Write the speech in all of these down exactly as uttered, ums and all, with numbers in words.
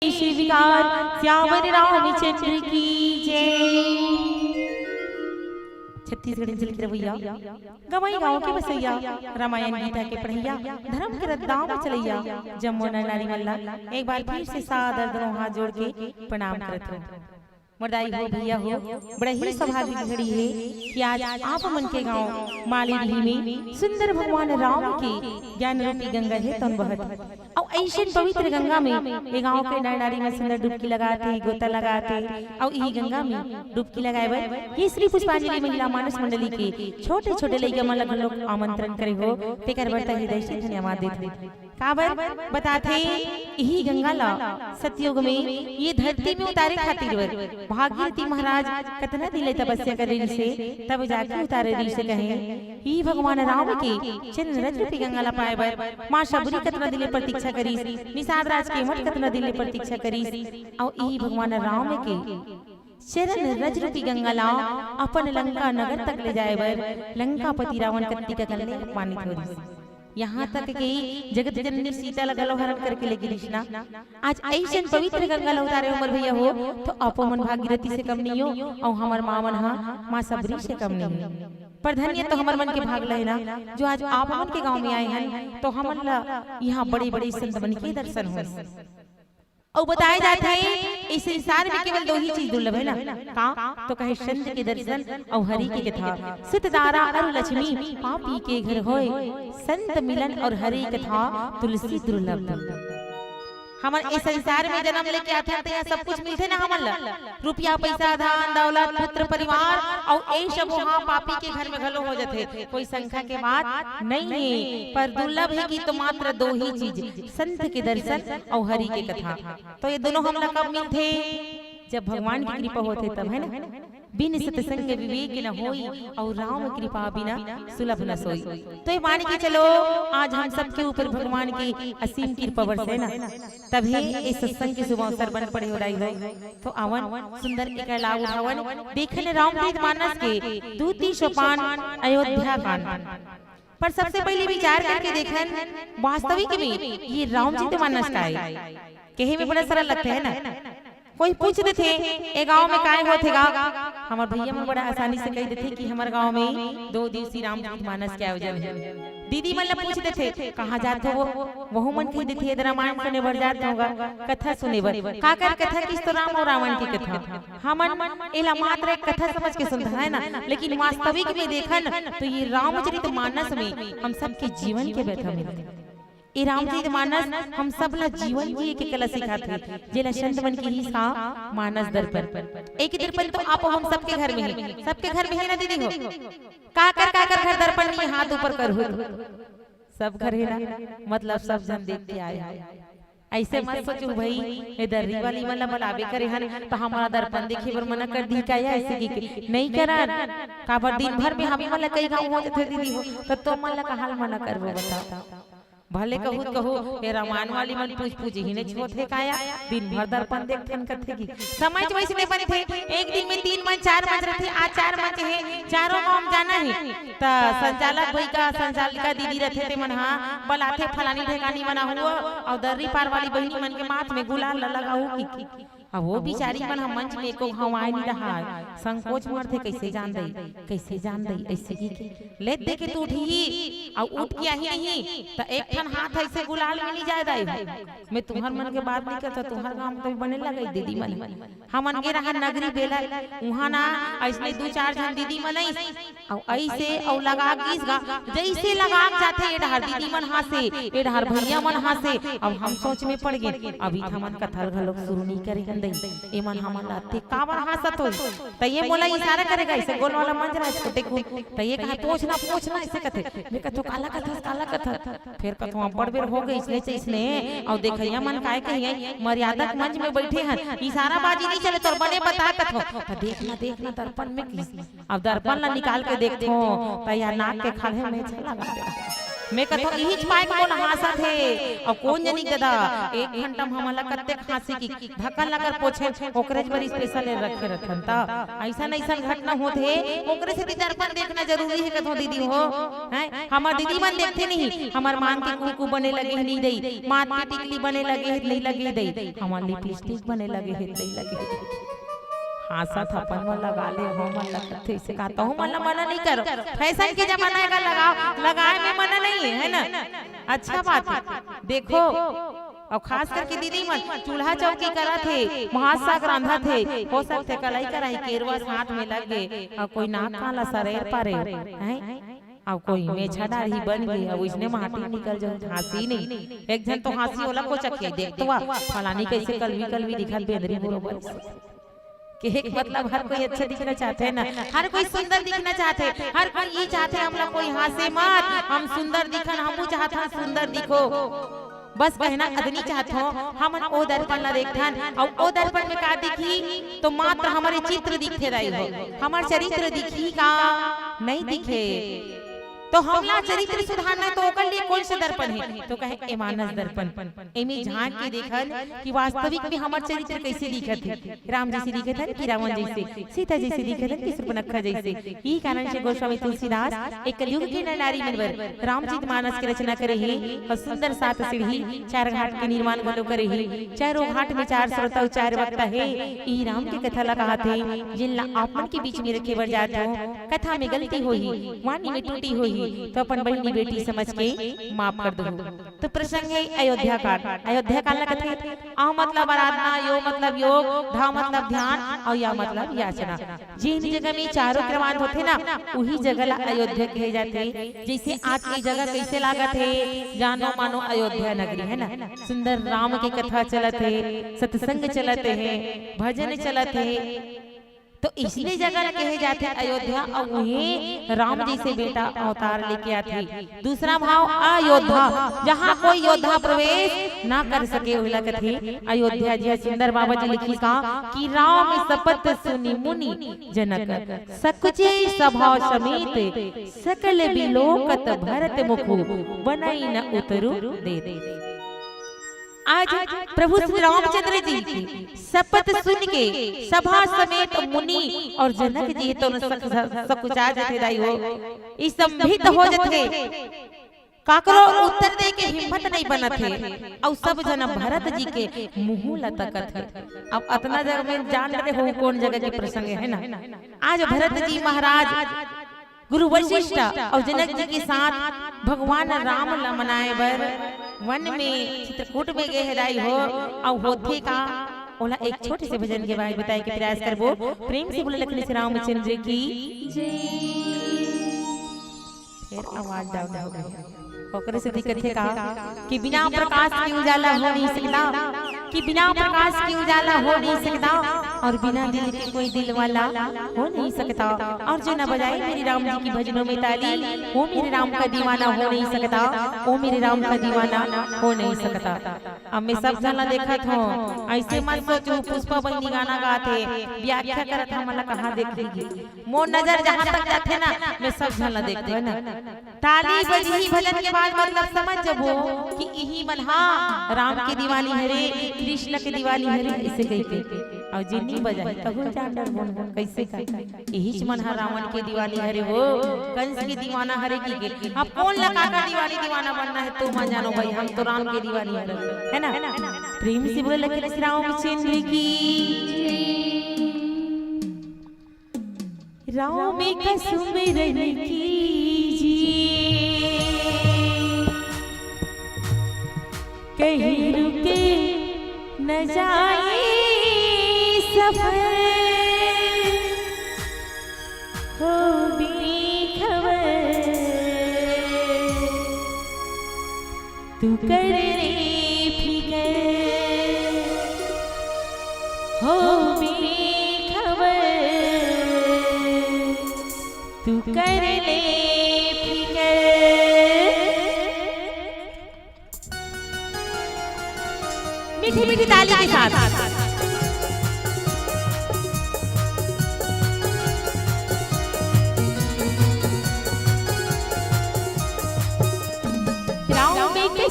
शिव विकार, सियावर रामचंद्र की जय। छत्तीसगढ़ अंचल के रवैया, गंवई गांव के बसैया, रामायण गीता के पढ़ैया, धर्म के रद्दा म चलैया, जम्मो नर नारी मन ला एक बार फिर से सादर दोनों हाथ जोड़ के प्रणाम करत हों। मोर दाई हो, भैया हो, बड़ा ही सौभाग्य की घड़ी हे कि आज आप मन के गांव माली डीह में सुंदर भगवान राम के ज्ञान रूपी गंगा हे तौन बहत हे। अउ अइसन पवित्र गंगा में ये गांव के नर नारी मन सुंदर डुबकी लगात हे, गोता लगात हे। अउ इही गंगा में डुबकी लगाए बर ये श्री पुष्पांजलि महिला मानस मंडली के छोटे-छोटे लइका मन ला घलोक आमंत्रण करे हों, तेकर बर तहे दिल से धन्यवाद देत हों। काबर बताथे, इही गंगा ला सतयुग में ये धरती में उतारे खातिर बर भागीरथी महाराज कतना दिन ले तपस्या करे रिहिस हे, तब जाके उतारे रिहिस हे कहे। ही भगवान राम के चरण रज रूपी गंगा ला पाए बर माँ शबरी कतना दिन ले प्रतीक्षा करिस, निषाद राज केवट कतना दिन ले प्रतीक्षा करिस, अउ इही भगवान राम के चरण रज रूपी गंगा ला अपन लंका नगर तक ले जाए बर लंकापति रावण कत्ती का कल्ले अपमानित हो रिहिस। यहाँ तक कि जगत जननी सीता ला घलो हरण करके ले गे रिहिस ना। आज अइसन पवित्र गंगा ला उतारे हो मोर भैया हो, तो आपो मन भागीरथी से कम नइ हो, अउ हमर माँ मन हा माँ शबरी से कम नइ हो। पर धन्य तो हमर मन के भाग लहे ना, जो आज आप मन के गांव में आए हन, तो हमन ला यहाँ बड़े-बड़े संत मन के दर्शन होइस। अउ बताए जाथे, इस संसार में केवल दो ही चीज दुर्लभ हे ना। का? तो कहे संत के दर्शन अउ हरि के कथा। सित दारा अरु लक्ष्मी, पापी के घर होय। संत मिलन अउ हरि कथा, तुलसी दुर्लभ। हमन इस संसार में जन्म लेके आथन, त यहाँ सब कुछ मिलथे ना हमन ला। रुपया, पैसा, धन, दौलत, पुत्र, परिवार, अउ ए सबो हा पापी के घर में घलो हो जाथे। कोई शंका के बात नइ हे, पर दुर्लभ हे कि तो मात्र दो ही चीज, संत के दर्शन अउ हरि के कथा। तो ये दोनों हमला कब मिलथे? जब भगवान की कृपा होथे तब, हे ना? बिन सत्संग विवेक न होई, अउ राम कृपा बिना सुलभ न सोई। तो ये मान के चलो, आज हम सबके ऊपर भगवान की असीम कृपा बरसे ना, तभी ये सत्संग के शुभ अवसर बन पड़े हो रही हो। तो आवन सुंदर एक लाभ उठावन, देखन रामचरित मानस के दूती सोपान अयोध्या कांड। पर सबसे पहले विचार करके देखन, वास्तविक में ये रामचरित मानस का हे। कहे में बड़ा सरल लगथे, हे ना? कोई पूछ देथे, "ए गांव में काय होथे गा?" हमर भैया मन बड़ा आसानी से कह देथे कि हमर गांव में दो दिवसीय रामचरित मानस के आयोजन हे। दीदी मन ला पूछ देथे, "कहाँ जात हो वो?" वहू मन कह देथे, "ए दे रामायण सुने बर जात हों गा, कथा सुने बर।" काकर कथा? किस तो राम अउ रावण की कथा। हमन एला मात्र एक कथा समझ के सुनथन, हे ना, लेकिन वास्तविक में देखन तो ये रामचरित मानस में हम सबके जीवन के व्यथा मिलथे। ये रामचरित मानस हम सब ला जीवन जिए के कला सिखाथे, जेला संत मन के ही सा मानस दर्पण। एक दर्पण तो आप हम सबके घर में हे, सबके घर में हे ना दीदी हो? काकर काकर घर दर्पण नइ हे, हाथ ऊपर करहू। सब घर हे ना, मतलब सब झन देख के आए हे। अइसे मत सोचहू भई, ए दर्री वाली मन ला बलाबे करे हन, त हमर दर्पण देखे बर मना कर दिही का या? अइसे कहिके नइ करन। काबर दिन भर में हमन ला कई घांव हो जाथे दीदी हो, त तुमन ला कहाँ ला मना करबो बताओ? भले कहू त कहू, ए रामायण वाली मन पूछ पूछ ही नइ छोड़थे का या? दिन भर दर्पण देखथन कथे कि समझ वइसने बनथे, एक दिन में तीन मंच, चार मंच रथे, आज चार मंच हे, चारों गांव में जाना हे। त संचालक भई का, संचालिका दीदी रथे, ते मन हा बलाथे, "फलानी ढेकानी मन आहू अउ दर्री पार वाली बहिनी मन के माथ में गुलाल ल लगाहू" कि, कि। अब वो बिचारी मन ह मंच में एको घांव आए नइ रहय, संकोच मरथे, "कइसे जान दई, कइसे जान दई?" अइसे कहिके लेत देखे तो उठही, अउ उठ के आही नहीं, त एक ठन हाथ अइसे गुलाल में नइ जाय दाई। मैं तुंहर मन के बात नइ करत हों, तुंहर गांव में तो बने लगय दीदी मन। हमन गे रहन नगरी बेला, उहाँ ना अइसने दू चार झन दीदी मन अइस, अउ अइसे अउ लगा गिस गा, जइसे लगा जाथे, ए डहर दीदी मन हाँसे, ए डहर भैया मन हाँसे। अब हम सोच में पड़ गेन, अभी त हमन कथा ल घलोक शुरू नइ करे हन दई, एमन हमन ला अतेक काबर हाँसत होही? त ये मोला इशारा करे गा, अइसे गोल वाला मंच रहा छोटे कुन, त ये कहा, "पूछ ना, पूछ ना," अइसे कथे। मैं कथों, "काला कथस, काला कथस?" फेर कथों, "अब्बड़ बेर हो गइस, अइसने तइसने, अउ देखइया मन काय कहिये, मर्यादा के मंच में बइठे हन, इशाराबाजी नइ चले, तोर बने बता," कथों। "त देख ना, देख ना, दर्पण में किस।" अब दर्पण ला निकाल के देखथों, त या नाक के खाल्हे में छला लगा दे। मैं कथों इहीच पाय के मोला हाँसत हे। अउ कोन जनी दादा, एक घंटा म हमन ला कतेक हाँसी कि ढक्कन ला कर पोछे, ओकरे बर स्पेशल रखे रथन। त अइसन अइसन घटना होत हे, ओकरे सेती दर्पण देखना जरूरी हे कथों दीदी हो। हैं, हमर दीदी मन देखथे नहीं, हमर मांग के कुंकु बने लगे हे नहीं दई, माथ के टिकली बने लगे हे नहीं लगे दई, हमर लिपस्टिक बने लगे हे नहीं लगे हे। हाँसत अपन मन लगा ले, हो मन लगथे इसे का, तहु मन ला मना नहीं करो। फैशन के जमाना हे का, लगाओ, लगाए में मना नहीं हे, है ना? अच्छा बात हे। देखो, अउ खास करके दीदी मन चूल्हा चौकी करत हे, भात साग रांधत हे, हो सकथे कलाई कराही केरवा हाथ में लग गे, अउ कोई नाक कान ला सरेर पारे, हैं? अउ कोई मेछा डाढ़ी बन गे, अउ इसने माटी निकल जाओ, हाँसी नहीं। एक झन तो हाँसी ओला कोचक के देख तो आ, फलानी कैसे कलवी कलवी दिखत बेंदरी बरोबर। के एक मतलब हर कोई अच्छा दिखना चाहथे ना, हर कोई सुंदर दिखना चाहथे, हर कोई ये चाहथे हमला कोई हाँसे मत, हम सुंदर दिखन, हमू चाहथन सुंदर दिखो। बस कहना अदनी चाहथों, हमन ओ दर्पण ला देखथन, अउ ओ दर्पण में का दिखही, तो मात्र हमरे चित्र दिखथे दाई हो, हमर चरित्र दिखही का? नहीं दिखे। तो हमला चरित्र सुधारना हे, तो ओकर लिए कोन से दर्पण हे? तो कहे, ए मानस दर्पण। एमे झांक के देखन कि वास्तविक में हमर चरित्र कैसे दिखत हे, राम जैसे दिखत हन कि रावण जैसे, सीता जैसे दिखत हन कि सुर्पनखा जैसे। यही कारण से गोस्वामी तुलसीदास एक कलयुग के नर नारी मन बर रामचरित मानस के रचना करे हे अउ सुंदर सात सीढ़ी चार घाट के निर्माण घलो करे हे। चारों घाट में चार श्रोता अउ चार वक्ता हे। यही राम के कथा ला कहाथे, जिन ला आप मन के बीच में रखे बर जात हो। कथा में गलती होही, वाणी में त्रुटि होही, तो अपन बहिनी बेटी समझ के माफ कर दो। तो प्रसंग हे अयोध्या कांड। अयोध्या कांड ला कथे, अ मतलब आराधना, यो मतलब योग, धा मतलब ध्यान, अउ या मतलब याचना। जेन जगह में चारों क्रमांत होथे ना, उही जगह ला अयोध्या कहे जाथे। जैसे आज के जगह कैसे लागत हे, जानो मानो अयोध्या नगरी, है ना? सुंदर राम के कथा चलत हे, सत्संग चलत हे, भजन चलत हे, तो इसने जगह ला कहे जाथे अयोध्या, अउ उहें राम जैसे बेटा अवतार लेके आथे। दूसरा भाव अयोध्या, जहाँ कोई योद्धा प्रवेश ना कर सके, ओला कथे अयोध्या। जी सुंदर बाबा जी लिखिस का कि राम सपत सुनि मुनि जनक, सकुचे सभा समेत सकल बिलोकत भरत मुख, बनई न उतरु देत। आज प्रभु श्री रामचंद्र जी के सपत सुन के सभा समेत मुनि अउ जनक जी तो सक-, सकुचा जथे दाई हो, स्तंभित हो जथे। काकरो उत्तर दे के हिम्मत नहीं बनत हे। अउ सब झन भरत जी के मुंह ला तकत हे। अब अतना जगह में जान रहे हो कोन जगह के प्रसंग हे ना। आज भरत जी महाराज गुरु वशिष्ठ अउ जनक जी के साथ भगवान राम ला मनाए बर वन में चित्रकूट में गे हे दाई हो। अउ होथे का, ओला एक छोटे से भजन के बारे बताए के प्रयास करबो। प्रेम से बोले लखन श्री रामचंद्र की जय। फिर आवाज डाउन हो गई। ओकरे से दिक्कत हे का कि बिना प्रकाश के उजाला हो नहीं सकता, कि बिना प्रकाश के उजाला हो नहीं सकता, अउ बिना दिल के कोई दिल वाला हो नहीं सकता। अउ जो न बजाए मेरे राम जी की भजनों में ताली, वो मेरे राम का दीवाना हो नहीं सकता, वो मेरे राम का दीवाना हो नहीं सकता। अब मैं सब झन ला देखत हों, अइसे मत सोचो पुष्पा बहिनी गाना गात हे, व्याख्या करत हे, हमन ला कहाँ देख लेगी। मोर नजर जहाँ तक जाथे ना, मैं सब झन ला देखथों, है ना। ताली बजही भजन के बाद मतलब समझ जबो कि इही मन हा राम के दीवानी हरे, कृष्ण के दीवानी हरे, इसे कहिके। अउ जिन्नी बजाही, तहु जान डर बोन बोन, कैसे का? इहीच मन हा रावण के दीवानी हरे हो, कंस के दीवाना हरे कहिके। अब कोन ला काकर दीवानी दीवाना बनना हे, तुम जानो भाई, हम तो राम के दीवानी हरे, है ना? प्रेम से बोले लखन श्री रामचंद्र की। राम का सुमिरन कीजिए, कहीं रुके न जाए सफर, हो बेखबर तू कर ले फिकर, हो बेखबर तू कर ले फिकर। मीठी मीठी ताली के साथ।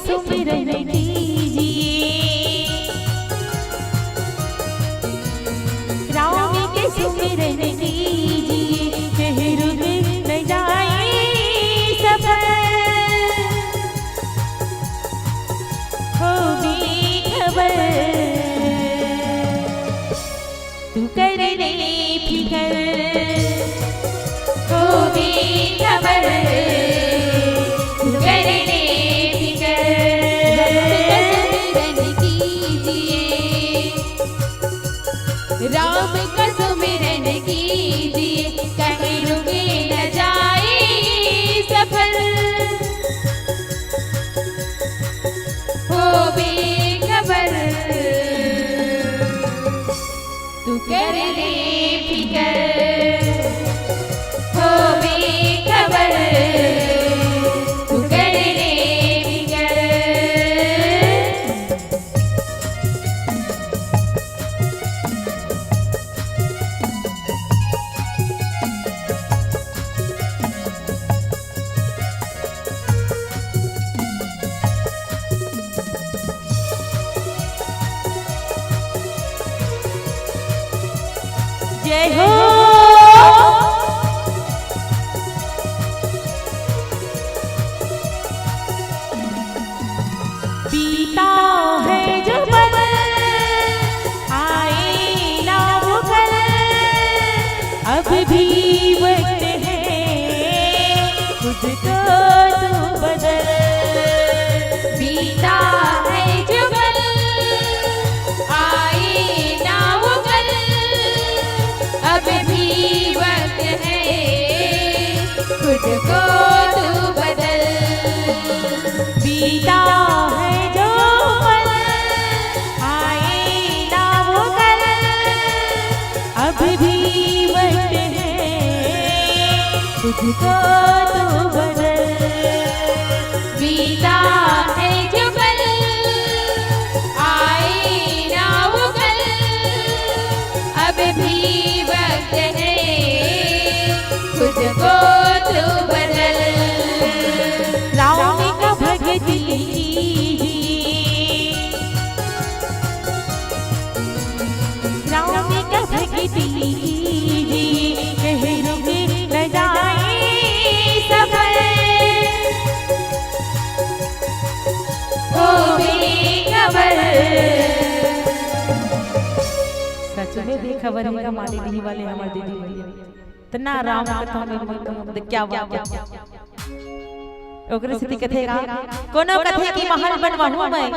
सुमिरन कीजिए, राम के सुमिरन कीजिए, कहीं रुक न जाए सफर, हो बेखबर। तू कर ले फिकर, हो बेखबर, तू कर ले फिकर। राम का सुमिरन कीजिए, राम का सुमिरन कीजिए, कहीं रुके न जाए सफर। हो बेखबर, तू कर ले फिकर, हो बेखबर, तू कर ले फिकर। जय हो। बीता है जो पल, आए ना वो कल, अब भी वक्त है, खुद को तू बदल। बीता है जो पल, आए ना वो कल, अब भी वक्त है, खुद को तू बदल। बीता है जो पल, आए ना वो कल, अब भी वक्त है, खुद को तू बदल। बीता है जो पल, आए ना वो कल, अब भी वक्त है, खुद को तू बदल। राम का भक्ति कीजिए, राम का भक्ति कीजिए, कहीं रुक न जाए सफर, हो बेखबर। सच में बेखबर ही का माली नहीं वाले हमारे दीदी भैया। इतना राम कथा में मगन, क्या बात है। ओकरे सेती कथे का, कोनो कथे कि महल बनवाहूं मैं,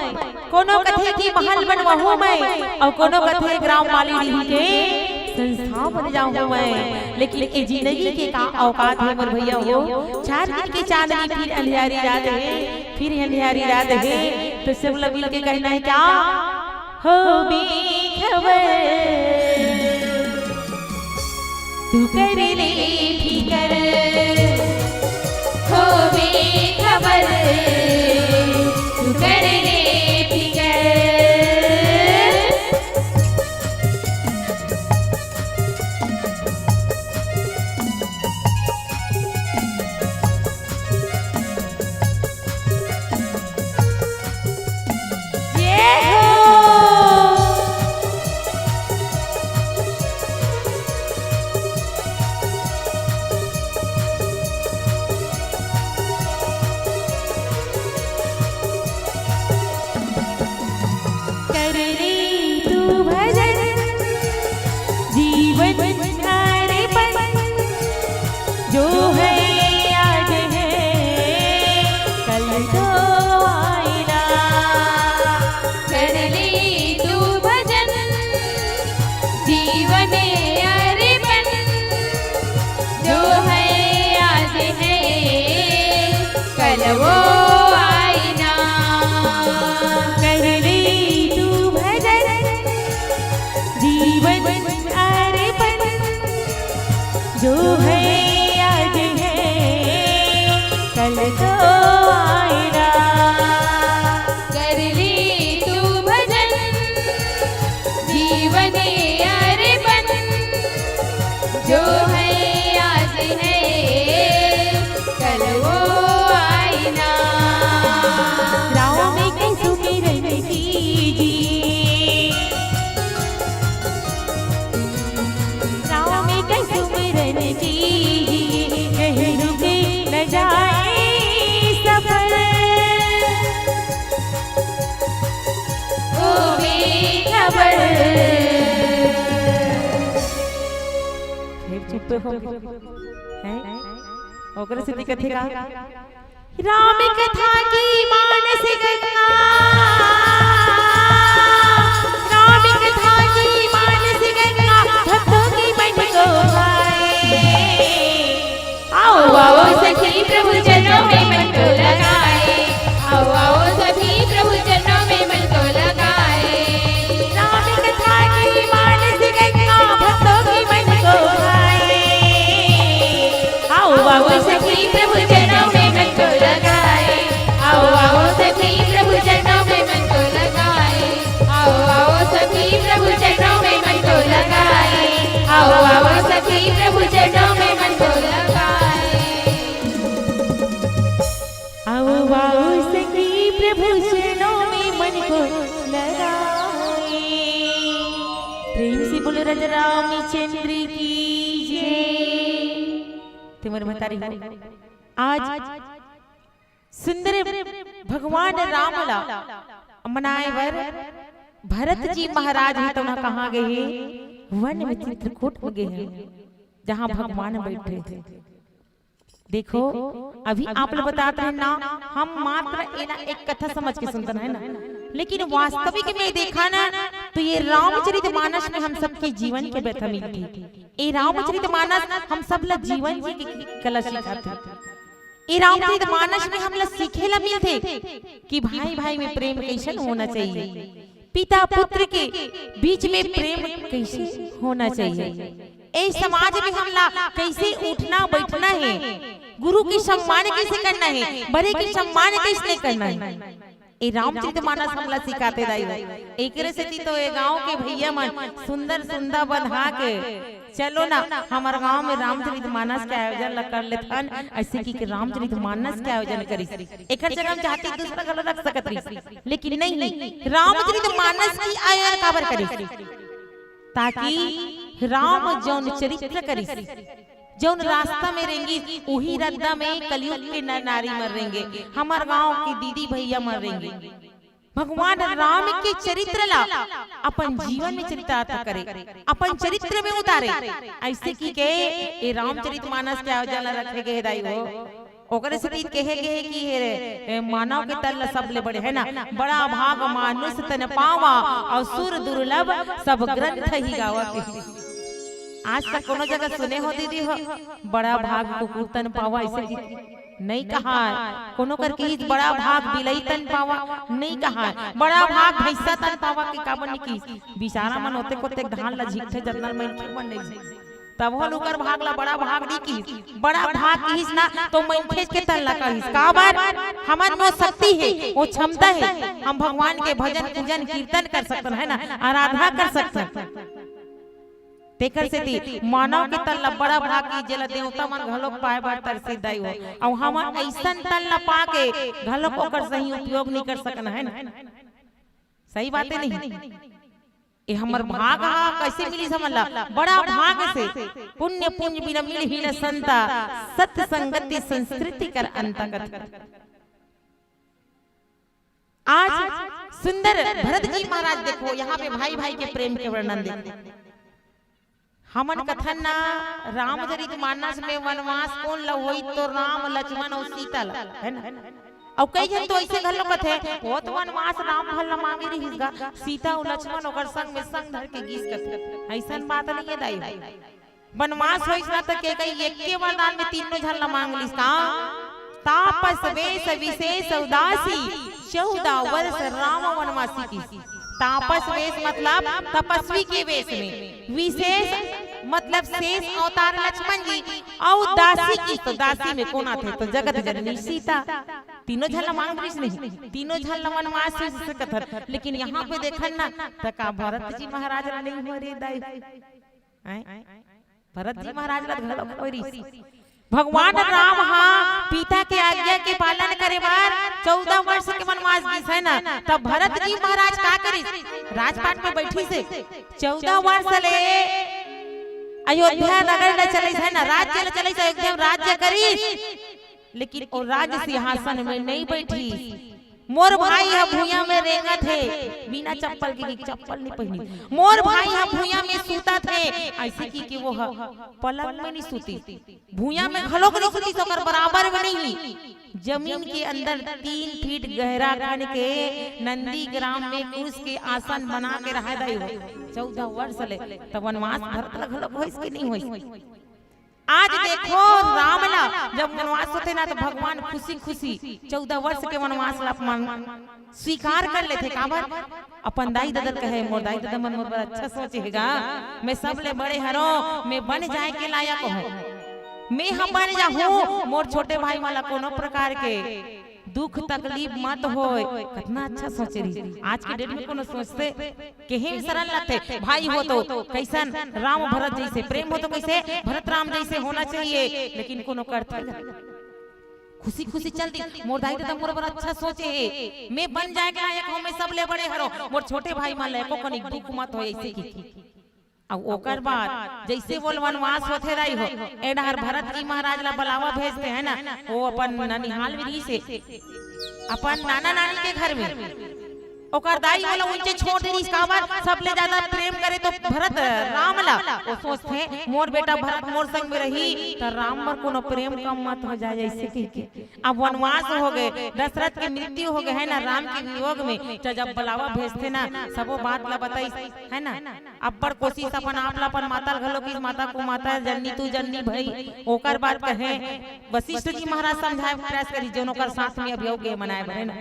कोनो कथे कि महल बनवाहूं मैं, अउ कोनो कथे ग्राम माली डीह के संस्था बन जाहूं मैं। लेकिन ए जिंदगी के का औकात हे मोर भैया हो, चार दिन के चांदनी फिर अंधियारी रात हे, फिर अंधियारी रात हे, तो सब लोग मिल के कहना हे क्या? हो बेखबर, तू कर ले फिकर, हो बेखबर, तू कर ले फिकर। जय हो। कर ले तू भजन, जीवन अर्पण, जो है आज है, कल तो आए ना। कर ले तू भजन, जीवन अर्पण, जो है आज है, कल वो आए ना। कर ले तू भजन, जीवन अर्पण, जो है आज है, कल तो आए ना। कर ले तू भजन, जीवन अर्पण, जो है आज है, कल वो आए ना। राम फेर चुप्पे हो गे। हैं? ओकरे सेती कथे का? राम कथा की मानस गंगा, राम कथा की मानस गंगा, भक्तों की मन को भाए। आओ, आओ सखी प्रभु चरणों में मन को लगाए। आओ, आओ सखी प्रभु चरणों में मन को लगाए। राम कथा की मानस गंगा भक्तों की मन को भाए। आओ, आओ सखी प्रभु चरणों में मन को लगाए। आओ, आओ सखी प्रभु चरणों में मन को लगाए। आओ, आओ सखी प्रभु चरणों में मन को लगाए। आओ, आओ सखी प्रभु चरणों में मन को लगाए। आओ, आओ सखी प्रभु चरणों में मन को लगाए। प्रेम से बोलो राजा रामचंद्र की जय। ते मोर महतारी हो, आज सुंदर भगवान राम ला मनाए बर भरत जी महाराज हे, तो ना कहाँ गए हे? वन में चित्रकूट में गए हे, जहाँ भगवान बैठे थे। देखो, अभी आप लोग बतात रहे ना, हम मात्र एला एक कथा समझ के सुनतन, है ना, लेकिन वास्तविक में देखा ना, तो ये रामचरित मानस में हम सबके जीवन के व्यथा मिलथे। ये रामचरित मानस हम सब ला जीवन जी के कला सिखाथे। ये रामचरित मानस में हम ला सीखे ला मिलथे कि भाई भाई में प्रेम कैसन होना चाहिए, पिता पुत्र के बीच में प्रेम कैसे होना चाहिए, ए समाज में हमला कैसे उठना बैठना हे, गुरु के सम्मान कैसे करना हे, बड़े के सम्मान कैसे करना हे। ए रामचरित मानस हमला सिखाथे दाई हो। एकरे सेती तो ए गांव के भैया मन सुंदर सुंदा बंधा के चलो ना, हमर गांव में रामचरित मानस के आयोजन ल कर लेथन। अइसे कि, कि रामचरित मानस के आयोजन करिस। एकर जगह हम चाहती दूसरा घलो रख सकत रहिस, लेकिन नहीं, रामचरित मानस के आयोजन काबर करिस? ताकि राम जौन चरित्र करिस, जौन रास्ता में रेंगिस, उही रद्दा में कलयुग के नर नारी मन रेंगे, हमर गांव के दीदी भैया मन रेंगे। भगवान राम के चरित्र ला अपन जीवन में चरितार्थ करे, अपन चरित्र में उतारे। अइसे कि के ए रामचरित मानस के आयोजन ला रखे गे हे दाई हो। ओकरे सेती कहे गे हे कि हे रे, ए, मानव के तन ला सबले बड़े, है ना, बड़ा भाग मानुष तन पावा, अउ सुर दुर्लभ सब ग्रंथ ही गावा के। आज तक कोनो जगह सुने हो दीदी हो, बड़ा भाग कुकुर तन पावा, अइसे कि नहीं कहा है। कोनो कर किहिस बड़ा भाग बिलई तन पावा, नहीं कहा है। बड़ा भाग भैंसा तन पावा के काबर नहीं किहिस? बिचारा मन ओतेक ओतेक धान ला झिकथे, जतना मनखे मन नहीं झिकथे। तब हो ओकर भाग ला बड़ा भाग नहीं किहिस, बड़ा भाग किहिस ना तो मनखे के तन ला कहिस। काबर? हमन में ओ शक्ति हे, ओ क्षमता हे, हम भगवान के भजन पूजन कीर्तन कर सकथन, है ना, आराधना कर सकथन। तेकर सेती मानव के तन ला बड़ा भाग किहिस, जेला देवता मन घलोक पाए बर तरसे दाई हो। अउ हमन अइसन तन ला पाके घलोक ओकर सही उपयोग नहीं कर सकन, है ना? सही बात हे नहीं? ए हमर भाग हा कइसे मिलिस हमन ला? बड़ा भाग से। पुण्य पुंज बिना मिलही न संता, सत संगति संस्कृति कर अंतगत। आज सुंदर भरत जी महाराज देखो, यहाँ पे भाई भाई के प्रेम के वर्णन देखो। हमन कथन ना, रामचरित मानस में वनवास कोन ल होई, तो राम, लक्ष्मण अउ सीता ल, है ना? अउ कई झन तो अइसे घलो कथे, वो तो वनवास राम भर ल मांगे रिहिस गा, सीता अउ लक्ष्मण ओकर संग में संग धर के गीस कथे। अइसन बात नहीं हे दाई। वनवास होइस ना त के कई एके वरदान में तीनों झन ल मांग लिस का? तापस वेश विशेष उदासी, चौदह वर्ष राम वनवासी किहिस। तापस वेश मतलब तपस्वी के वेश में, विशेष मतलब शेष अवतार लक्ष्मण जी, अउ दासी किहिस, तो दासी में कोन आथे? तो जगत जननी सीता। तीनों झन ल मांग रिहिस नहीं, तीनों झन ल वनवास से कथन, लेकिन यहाँ पे देखन ना, त का भरत जी महाराज ल नहीं हो रे दाई? हैं? भरत जी महाराज ला घलो होय रिहिस। भगवान राम हा पिता के आज्ञा के पालन करे बर चौदह वर्ष के वनवास गिस, है ना? तब भरत जी महाराज का करिस? राजपाट में बैठिस हे। चौदह वर्ष ले अयोध्या नगर ल चलइस, है ना? राज्य ल चलइस, अयोध्या में राज्य करिस, लेकिन ओ राज सिंहासन में नहीं बैठिस। मोर भाई ह भुइयां में रेंगत हे, बिना चप्पल के, कि चप्पल नहीं पहिनी। मोर भाई ह भुइयां में सूतत हे, अइसे कि, कि वो ह पलंग में नहीं सूती, भुइयां में घलोक नहीं सूती, ओकर बराबर में नहीं। जमीन के अंदर तीन फीट गहरा खन के नंदीग्राम में कुश के आसन बना के रहा दाई हो। चौदह वर्ष ले, त वनवास भरत ल घलोक होइस कि नहीं होइस? आज देखो, राम ला जब वनवास होथे ना, त भगवान खुशी खुशी चौदह वर्ष के वनवास ला अपमान स्वीकार कर लेथे। काबर? अपन दाई ददा ल कहे, मोर दाई ददा मन मोर बर अच्छा सोचे हे गा, मैं सबले बड़े हरों, मैं बन जाए के लायक हों, मैं ह बन जाहूं, मोर छोटे भाई मन ला कोनो प्रकार के दुख तकलीफ मत होय। कतना अच्छा सोचे रही। आज के डेट में कोनो सोचथे, केहे में शरण लगथे, भाई हो तो कइसन राम भरत जइसे, प्रेम हो तो कइसे भरत राम जइसे होना चाहिए, लेकिन कोनो करथे खुशी खुशी चल दी। मोर दाई ददा मोर बर अच्छा सोचे हे, मैं बन जाए के लायक हों, मैं सबले बड़े हरों, मोर छोटे भाई मन ला एको कनिक दुख मत होय, अइसे कि। अउ ओकर बाद जइसे बोल वनवास होथे दाई हो, ए डहर भरत जी महाराज ला बलावा भेजथे, है ना, वो अपन ननिहाल में रहिसे, अपन नाना नानी के घर में। ओकर दाई ओला उंचे छोड़ दे रहिस, काबर? सबले ज्यादा प्रेम करे तो भरत राम ला। वो सोचथे, मोर बेटा भरत मोर संग में रही, त राम बर कोनो प्रेम कम मत हो जाए, अइसे कहिके। अब वनवास हो गए, दशरथ के मृत्यु हो गए, है ना, राम के वियोग में, त जब बलावा भेजथे ना, सबो बात ला बताइस, है ना, अब्बड़ कोशिश अपन आप ला, अपन माता ल घलो किस, माता को माता जननी तू जननी भई, ओकर बाद कहे, वशिष्ठ जी महाराज समझाए प्रयास करी, जोन ओकर साथ में अभी अउ गे मनाए बर, है ना,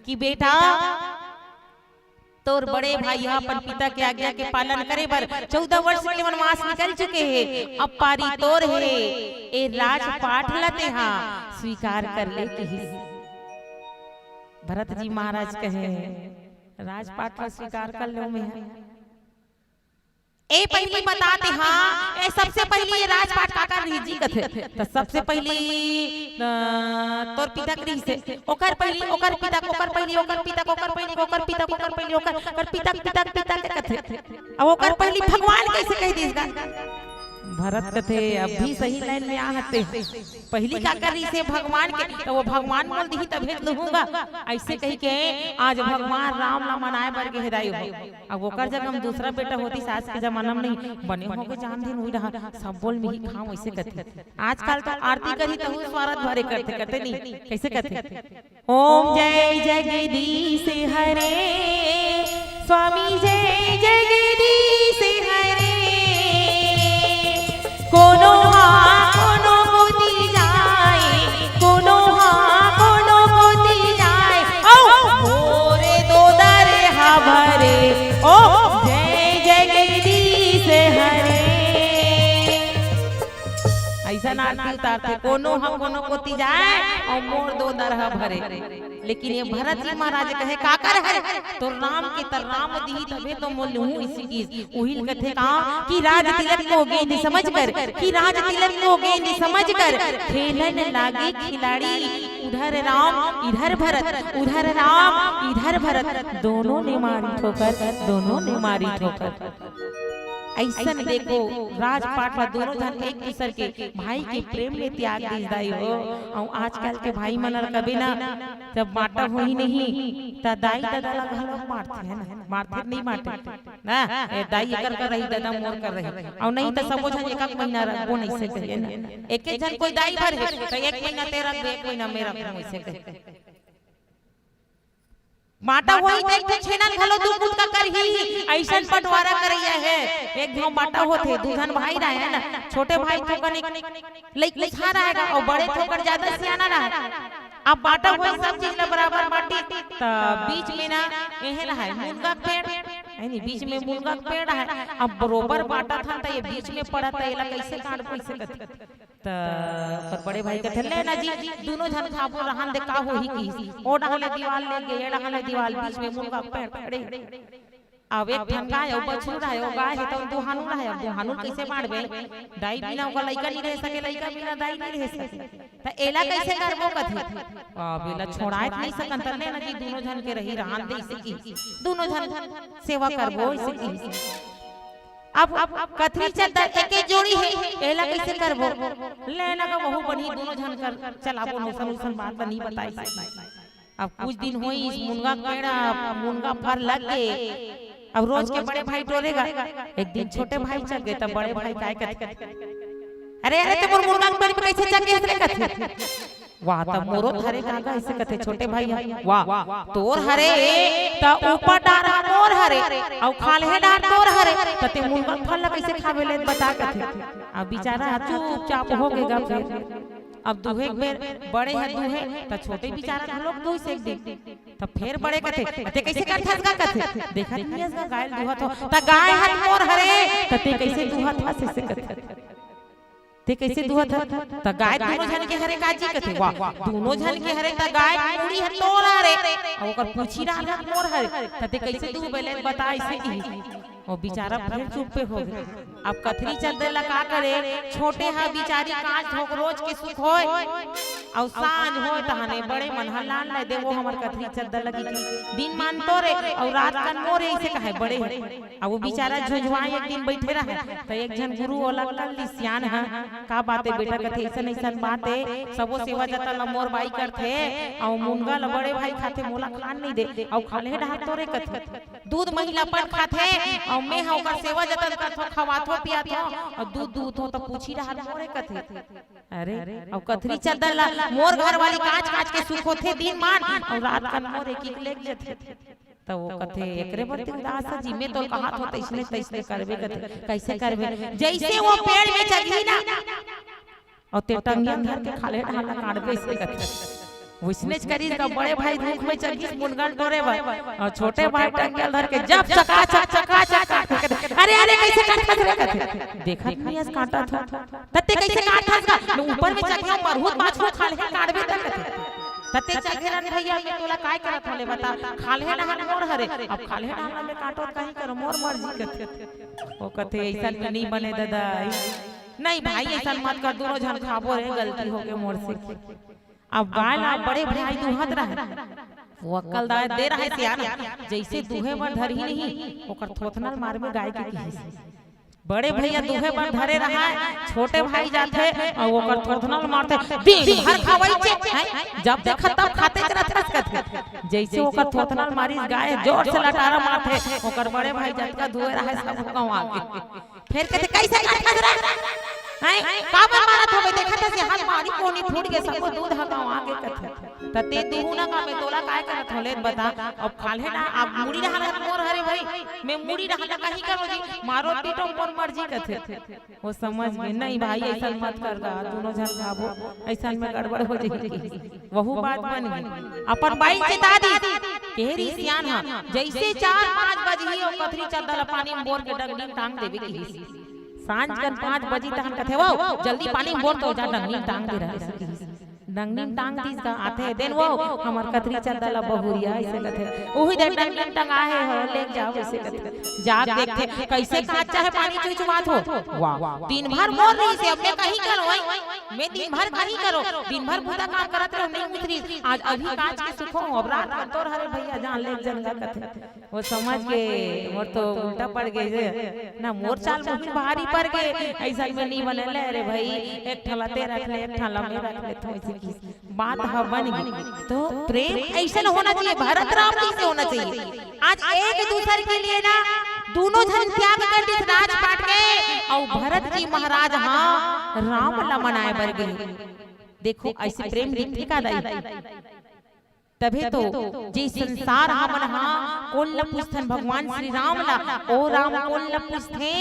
कि बेटा, तोर बड़े भाई ह अपन पिता के आज्ञा के पालन करे बर चौदह वर्ष के वनवास निकल चुके हे, अब पारी तोर हे, ए राजपाट ल तेहा स्वीकार कर ले, किहिस। भरत जी महाराज कहे, राजपाट ल स्वीकार कर लेंव मैं। ए पहिली बता दे, हाँ, ए सबसे पहिली ए राजपाट काकर रही जी कथे, त सबसे पहिली, अ, तोर पिता के रहिसे, ओकर पहिली ओकर पिता, ओकर पहिली ओकर पिता, ओकर पहिली ओकर पिता, ओकर पहिली ओकर, ओकर पिता, पिता, पिता के कथे। अब ओकर पहिली भगवान कइसे कहि दिस गा? भरत कथे, अब भी सही लाइन में आ हते। पहिली काकर रहिसे भगवान के, त वो भगवान मोल दिही तभे त लूहूं गा। अइसे कहिके आज भगवान राम ला मनाए बर गे हे दाई हो। अब ओकर जगह म दूसरा बेटा होतिस, आज के जमाना म नहीं, बने होगे जान दिन उही रहा, सब बोल मिही खांव, अइसे कथे। आजकल तो आरती करही तहू स्वार्थ भरे करथे, करथे नहीं, कइसे कथे? ओम जय जगदीश हरे, स्वामी जय जगदीश हरे। कोनो हा कोनो कोती जाए, कोनो हा कोनो कोती जाए, ओ मोरे दो दर हा भरे, ओ जय जगदीश हरे। अइसन आरती उतारथे, कोनो ह कोनो कोती जाए अउ मोर दो दर ह भरे। लेकिन ये भरत जी महाराज कहे, काकर हरे? तोर राम के, त राम दिही तभे तो मोल लूहूं, अइसे किहिस। उही ल कथे का कि राज तिलक को गेंद समझकर, कि राज तिलक को गेंद समझकर खेलन लागे खिलाड़ी। उधर राम इधर भरत, उधर राम इधर भरत, दोनों ने मारी ठोकर, दोनों ने मारी ठोकर। अइसन देखो, राजपाट ला दोनों झन एक दूसर के भाई के प्रेम में त्याग दिस दाई हो। अउ आजकल के भाई मन ल कबे ना, जब बांटा होही नहीं, त दाई ददा ला घलो मारथे, है ना? मारथे नहीं मारथे? ना, ए दाई एकर कर रही, ददा मोर कर रही। अउ नहीं त सबो झन एक एक महीना रखबो, अइसे कहिके ना। एक एक झन कोई दाई भर हे, त एक महीना ते रखबे, एक महीना मैं रखबो, अइसे कहिके। बांटा होही त एक ठो छेना ल घलो दू कुतका करही, अइसन बंटवारा करइया हे। एक घांव बांटा होथे, दू झन भाई रहय ना, छोटे भाई थोकन एक लइका रहय गा, अउ बड़े थोकन जादा सियाना रहय। अब बांटा होही, सब चीज ल बराबर बांटी, त बीच में ना एहे रहय मुनगा के पेड़, है नी, बीच में मुनगा के पेड़ रहय। अब बरोबर बांटत हन, त ये बीच में पड़त, त एला कइसे काटबो, अइसे कथे। त ओकर बड़े भाई कथे, "ले ना जी, दूनों झन खाबो, रहन दे, का होही?" किहिस। ओ डहर ले दीवाल ले गे, ए डहर ले दीवाल, बीच में मुनगा के पेड़ खड़े। अब एक ठन गाय अउ बछरू रहय, ओ गाय हे त दुहानू रहय, अब दुहानू कइसे बांटबे? दाई बिना ओकर लइका नइ रह सके, लइका बिना दाई नइ रह सके। त एला कइसे करबो कथे? अब एला छोड़ाए त नइ सकन, त ले ना जी, दूनों झन के रही, रहन दे, अइसे किहिस। दूनों झन सेवा करबो, अइसे किहिस। अब, अब कथरी चद्दर एके जोड़ी हे, एला कइसे करबो? ले ना गा, वहू बनही, दूनों झन कर चलाबो, नौसन उसन बात ल नइ बताइस। अब कुछ दिन होइस, मुनगा के पेड़, मुनगा फर लग गे। अब रोज के बड़े भाई टोरे गा, एक दिन छोटे भाई चघ गे, त बड़े भाई काय कथे, "अरे, अरे, ते मोर मुनगा के पेड़ में कइसे चघ गे रे?" कथे। "वाह, त मोरो हरे का गा," अइसे कथे छोटे भाई ह। "वाह, तोर हरे, त ऊपर डार ह मोर हरे, अउ खाल्हे डार तोर हरे, त ते मुनगा के फर ला कइसे खाबे ले बता?" कथे। अब बिचारा ह चुपचाप हो गे गा फेर। अब दुहे के बेर बड़े ह दुहे, त छोटे बिचारा घलोक दुहिस एक दिन। त फेर बड़े कथे, "ते कइसे करथस गा?" कथे। "देखत नइ हस गा, गाय ल दुहत हों।" "त गाय ह मोर हरे, त ते कइसे दुहत हस?" अइसे कथे। "ते कइसे दुहत हस?" "त गाय दूनों झन के हरे काजी?" कथे। "वाह, दूनों झन के हरे, त गाय के मुड़ी ह तोर हरे, अउ ओकर पूछी डार ह मोर हरे, त ते कइसे दुहबे ले बता?" अइसे कहिस। ओ बिचारा फेर चुप्पे हो गे। अब कथरी चद्दर ला का करे, छोटे ह बिचारी कांच धोक रोज के सुख होय, अउ सांझ होय तहने बड़े मन ह लान ले दे, "वो हमर कथरी चद्दर लगी दिन मान तोरे अउ रात कन मोरे," अइसे कहे बड़े ह। अब वो बिचारा झुंझुआ एक दिन बइठे रहय, त एक झन गुरु ओला कर लिस सियान ह, "का बात ए बेटा?" कथे, "अइसन अइसन बात ए, सबो सेवा जतन ला मोर बाई करथे, अउ मुनगा ला बड़े भाई खाथे, मोला खान नइ दे, अउ खाल्हे डार तोरे कथे।" दूध मही ल अपन खाथे, अउ मैं ह ओकर सेवा जतन करथों, खवाथों, पियाथों, अउ दूध दूहथों, त पूछी डार मोरे कथे। अरे, अउ कथरी चद्दर ला मोर घर वाली कांच कांच के सुखोथे दिन मान, अउ रात कन मोर एक एक लेग जथे। त वो कथे, "एकरे बर ते उदास हस जी, मैं तोला कहत हों, तइसने तइसने करबे," कथे। "कइसे करबे?" "जइसे वो पेड़ में चघही ना, अउ ते टंगिया धर के खाल्हे डार ला काटबे," अइसे कथे। वइसनेच करिस गा, बड़े भाई धूख में चघिस मुनगा ल टोरे बर, अउ छोटे भाई टंगिया ल धर के जब चकाचक, चकाचक काटथे, कथे, "अरे, अरे, कइसे काटथस रे?" कथे। "देखत नइ हस काटत हों।" "त ते कइसे काटथस गा?" "मैं ऊपर में चघे हों, मरहूं त बाचहूं, खाल्हे काटबे त," कथे। "त ते चघे रह भइया, मैं तोला काय करत हों ले बता, खाल्हे डार मोर हरे, अब खाल्हे डार ला मैं काटों त कहीं करों, मोर मर्जी," कथे। वो कथे, "अइसन में नइ बने ददा, नइ भाई, अइसन मत कर, दूनों झन खाबो रे, गलती हो गे मोर से।" अब गाय ला बड़े भाई दुहत रहय, वो अक्कल दे रहय सियान, जइसे दुहे बर धरही नहीं, ओकर थोथना ल मारबे गाय के किहिस। बड़े भइया दुहे बर धरे रहय, छोटे भाई जाथे अउ ओकर थोथना ल मारथे, "दिन भर खवइचे, हैं? जब देखत तब खातेच रथस," कथे। जइसे ओकर थोथना ल मारिस, गाय जोर से लटारा मारथे, ओकर बड़े भाई जतका दुहे रहय सब गंवा गे। फेर कथे, "कइसे काटथस रे? हैं? काबर मारत हवे? देखत हस, हाथ मारी कोनी फूट गे, सबो दूध ह गंवा गे," कथे। "त ते दुहू ना का, मैं तोला काय करत हों ले बता? अब खाल्हे ना, अब मुड़ी डार ह मोर हरे भई, मैं मुड़ी डार ला कहीं करों जी, मारो पीटो मोर मर्जी," कथे। वो समझ गे, "नहीं भाई, अइसन मत कर गा, दूनों झन खाबो, अइसन में गड़बड़ हो जाही।" वहू बात बन गे। अपन बाई ल चिता दिस, केहे रिहिस सियान ह, "जइसे चार पाँच बजही, ओ कथरी चद्दर ला पानी में बोर के डंगनी म टांग देबे," किहिस। सांझ कन पाँच बजही तहन कथे, "वो जल्दी पानी में बोर तो, जा डंगनी म टांग दे," अइसे किहिस। डंगनी म टांग दिस गा, आथे, "देन वो हमर कथरी चद्दर ला बहुरिया," अइसे कथे। "उही दे डंगनी म टंगाहे हो, लेग जाव," अइसे कथे। जाके देखथे, कइसे कांच चाहे पानी चुचुवात हो। वाह, दिन भर मोर रिहिसे, अब मैं कहीं करों, मैं दिन भर कहीं करों, दिन भर बुता काम करत रहों, नइ उतरिस, आज अभी कांच के सुखों, अब रात कन तोर हरे भइया, जान लेग जन गा कथे। वो समझ गे, मोर तो उल्टा पड़ गे जे, ना मोर चाल बहुत भारी पड़ गे, अइसन में नइ बने ले रे भई, एक ठन ला ते रख ले, एक ठन ला मैं रख लेथों, अइसे किहिस। बात ह बन गे। तो प्रेम अइसन होना चाहिए, भरत राम जइसे होना चाहिए। आज एक दूसर के लिए ना दूनों झन त्याग कर दिस राजपाट के, अउ भरत जी महाराज ह राम ला मनाए बर गे। देखो अइसे प्रेम दिखथे का दाई? तभे तो जे संसार हमन ह कोन ल पूजथन? भगवान श्री राम ला। ओ राम कोन ल पूजथे?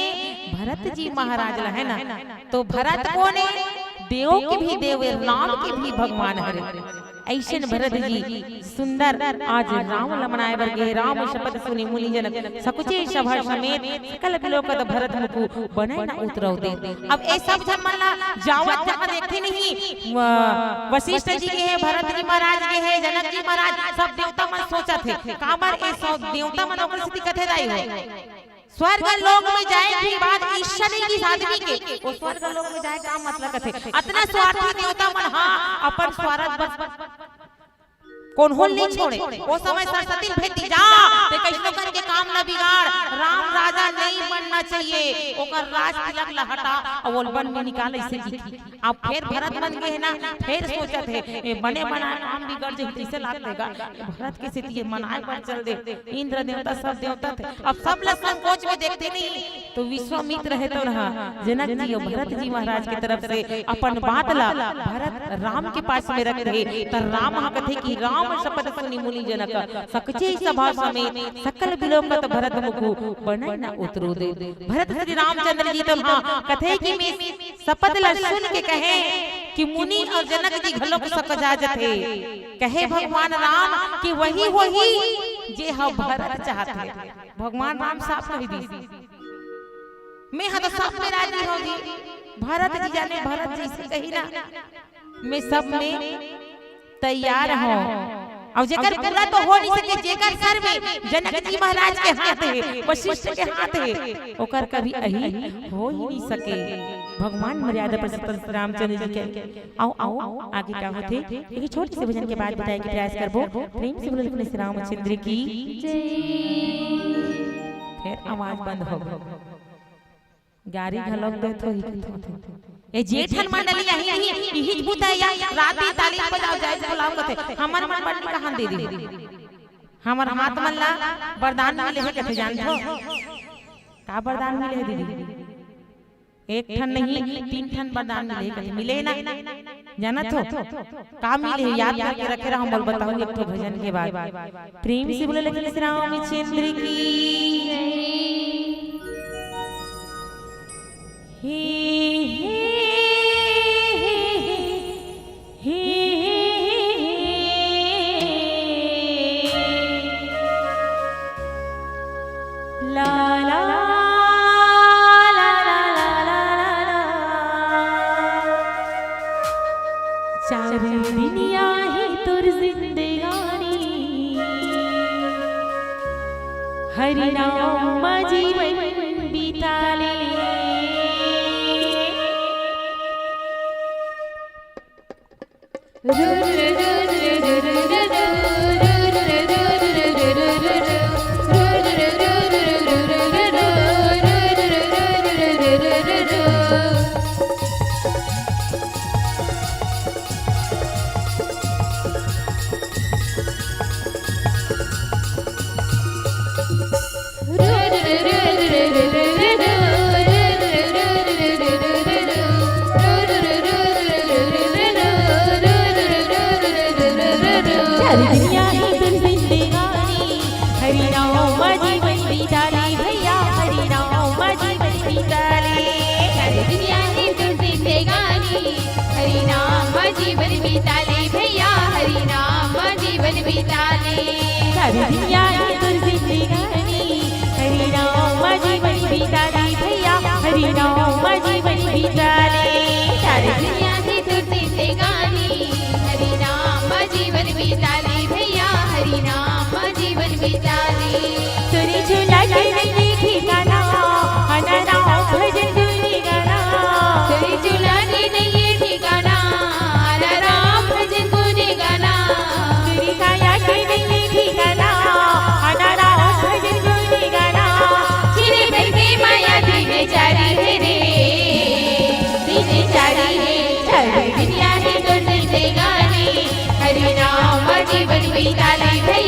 भरत जी महाराज ला, है ना? तो भरत कोन ए? देव के भी देव ए, राम के भी भगवान हरे। अइसन भरत जी सुंदर आज राम ल मनाए बर गे। राम शपथ सुनि मुनि जनक, सकुचे सभा समेत, सकल बिलोकत भरत मुख, बने न उतरव देत। अब ए सब झन मन ला जावत जहाँ देखथे नहीं, व-, वशिष्ठ जी गे हे, भरत जी महाराज गे हे, जनक जी महाराज, सब देवता मन सोचत हे, काबर ए सब देवता मन ओकर सेती कथे दाई हो। स्वर्ग लोक में जाए के बाद ईर्ष्या नहीं किस आदमी के, वो स्वर्ग लोक में जाए का मतलब कथे? अतना स्वार्थी देवता मन, हाँ, अपन स्वार्थ बस कोन्हो ल नइ छोड़े। ओ समय सरस्वती ल भेज दिस, "जा, ते कइसनो करके काम ल बिगाड़, राम राजा नइ बनना चाहिए, ओकर राज तिलक ल हटा, अउ ओला बन में निकाल," अइसे कहिथे। अब फेर भरत मन गे हे ना, फेर सोचत हे, ए बने बनाए काम बिगड़ जही, तइसे लागथे गा। भरत के सेती ये मनाए बर चल दे, इंद्र देवता सब देवता थे। अब सब ल संकोच में देखथे नहीं, तो विश्वामित्र हे तो रहा, जनक जी अउ भरत जी महाराज के तरफ से अपन बात ला भरत राम के पास में रख दे। त राम ह कथे कि राम शपथ सुनि मुनि जनक, सकचे सभा समेत सकल बिलोकत भरत मुखु, बनै न उतरु देत। भरत श्री रामचंद्र जी तो हाँ कथे कि मैं शपथ ला सुन के कहे कि मुनि अउ जनक जी घलोक सकचा जथे। कहे भगवान राम कि वही होही जे ह भरत चाहत हे। भगवान राम साफ कहि दिस, मैं ह तो सब में राजी हौं जी। भरत जी जाने, भरत जी से कही ना, मैं सब में तैयार हौं। अउ जेकर पूरा तो हो नहीं सके, जेकर सर में जनक जी महाराज के हाथ हे, वशिष्ठ के हाथ हे, ओकर कभी अही हो ही नहीं सके। भगवान मर्यादा पुरुषोत्तम श्री रामचंद्र जी के। आओ, आओ, आगे का होथे, एक छोटे से भजन के बाद बताए के प्रयास करबो। प्रेम से बोलो अपने श्री रामचंद्र की। जय। फेर आवाज बंद हो गे। गारी घलोक देत होही कथे। ए जेठन मंडली अही नहीं, इही बुता या राती ताली बजाओ, जाए बुलाओ कथे। हमर मन बड़ कहान दे दे। हमर हाथ मन ला वरदान मिले हे कथे, जानथो? का वरदान मिले हे दीदी? एक ठन नहीं, तीन ठन वरदान मिले हे कथे। मिले ना? जानत हो? का मिले हे? याद करके रखे रहो, मोल बताहूँ एक ठो भजन के बाद। प्रेम से बोलो लखन श्री रामचंद्र की। हे, हे, हे, हे, हे, हे, ला, ला, ला, ला, ला, ला, ला। चार दुनिया ही तोर जिंदगानी, हरि नाम मा जीवन बिता ले। चार दुनिया ही तोर जिंदगानी, हरि नाम मा जीवन बिता ले भैया, हरि नाम मा जीवन बिता ले। चार दुनिया ही तोर जिंदगानी, हरि नाम मा जीवन बिता ले भैया, हरि नाम मा जीवन बिता ले। चार दुनिया ही तोर जिंदगानी, हरि नाम मा जीवन बिता ले भैया, हरि नाम मा जीवन बिता ले। चार दुनिया ही तोर जिंदगानी, हरि नाम मा जीवन बिता ले भैया, हरि नाम मा जीवन बिता ले। तोरे झूला के नइये ठिकाना, हरि नाम भजन गुनी गाना। तोरे झूला के नइये ठिकाना, हरि नाम भजन गुनी गाना। तोरे काया के नइये ठिकाना, हरि नाम भजन गुनी गाना। चिरे भर के माया दिन चारी हे रे, दिन चारी हे। चार दुनिया ही तोर जिंदगानी, हरि नाम मा जीवन बिता ले भैया।